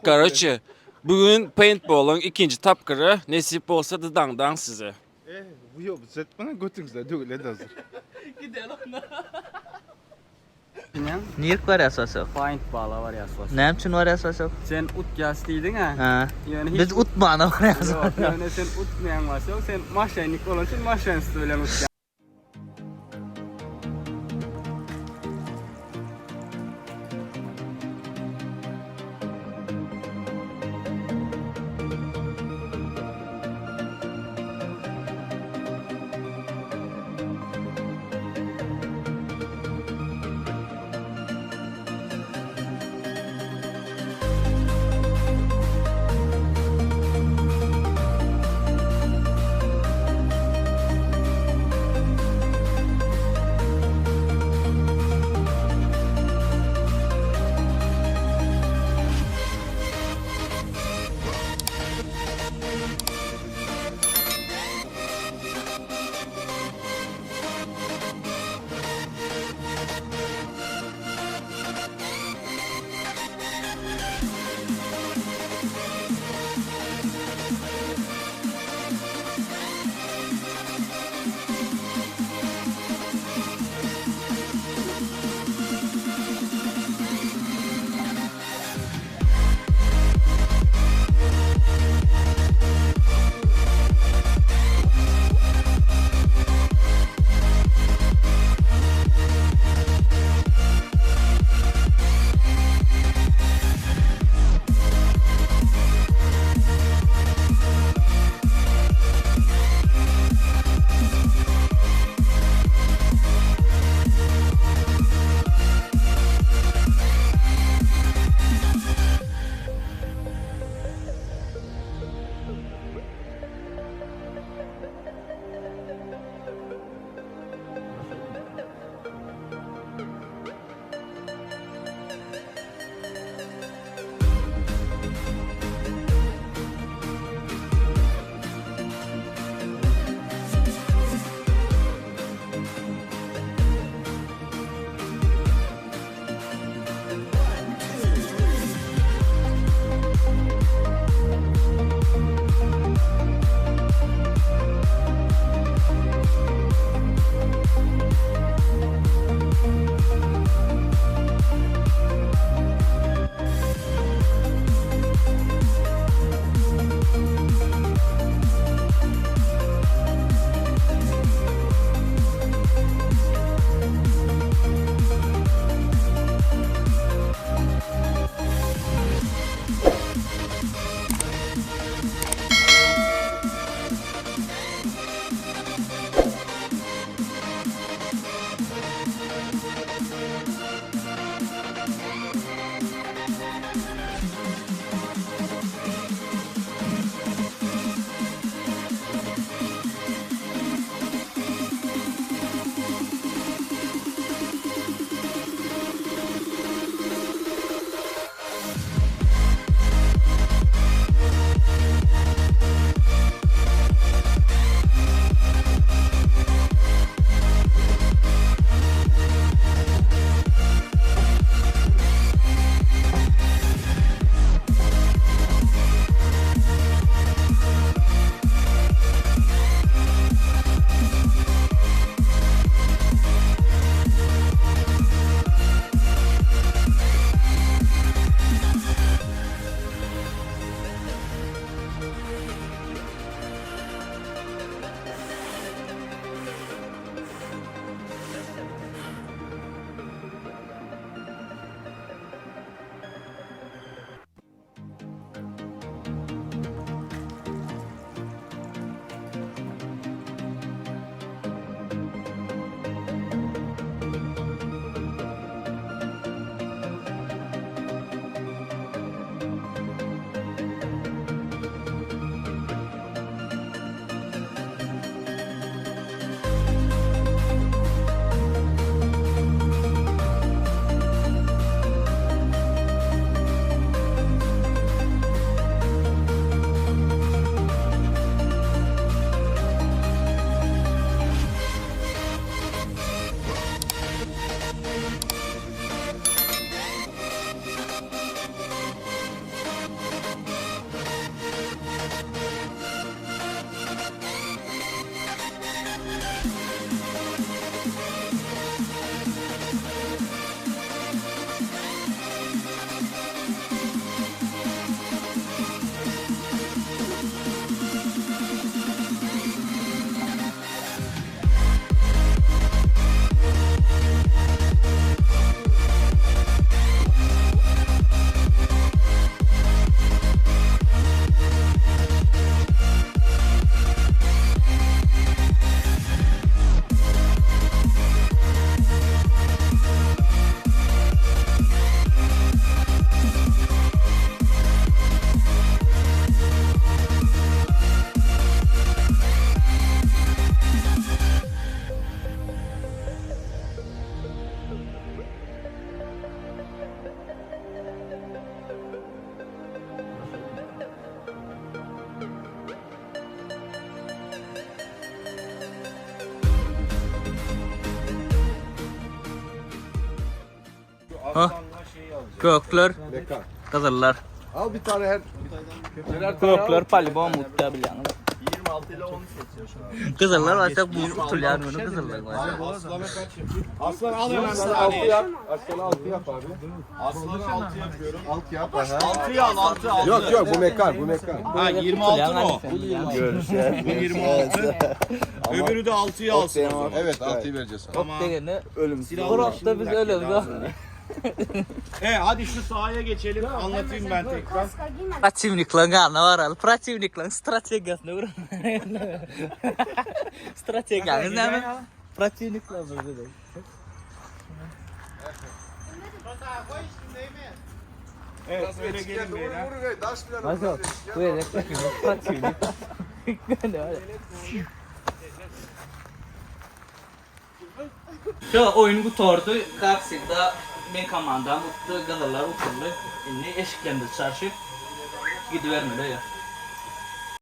Karoçe, bu gün paintballyň ikinji tapgyry nesip bolsa dydaňdaň size. Eh, bu bana götüňizde döwlet hazır. Nirk barýas Wasok? Paintballa barýas Wasok. Näme üçin barýas Wasok? Sen utýas diýdiň-ä. Hä. Ýöne hiç Biz utmana barýas. Ýok, ýöne sen utmaýaň Wasok. Sen maşennik bolan üçin maşenstwo bilen utýaň. Ha. Gökler. Gyzyllar. Al bir tane her. Gökler polibom utda bilýäňiz. 26 ile 10 seçiyor şu an. Gyzyllar başak bu utulýar muny gyzyllar başak. Aslan'a kaç yapayım? Aslan al hemen. Aslan altı yap. Aslan altı yap abi. Aslan'a 6 yapıyorum. Alt yap. Aha. 6'yı al 6 6. Yok yok bu mekar bu mekar. Ha 26 mı o? Bu 26. Öbürü de 6'yı alsın o zaman. Evet altıyı vereceğiz sana. Tamam. Degeni Silahlı Burak'ta biz ölüyoruz. E hadi şu sahaya geçelim anlatayım ben tekrar. Protivnikleň ganyna baraly. Protivnikleň strategiýasyny öwrenmeli. Strategiýaňyz näme? Protivnikler bizde. Evet öyle gelin beyler. Başak, bu ýerde protivnik. Şu oyun gutardy. Kapsilda men komandam utdy, gyzyllar utuldy. Indi eşiklerimizi çarşyp gidibermeli ya.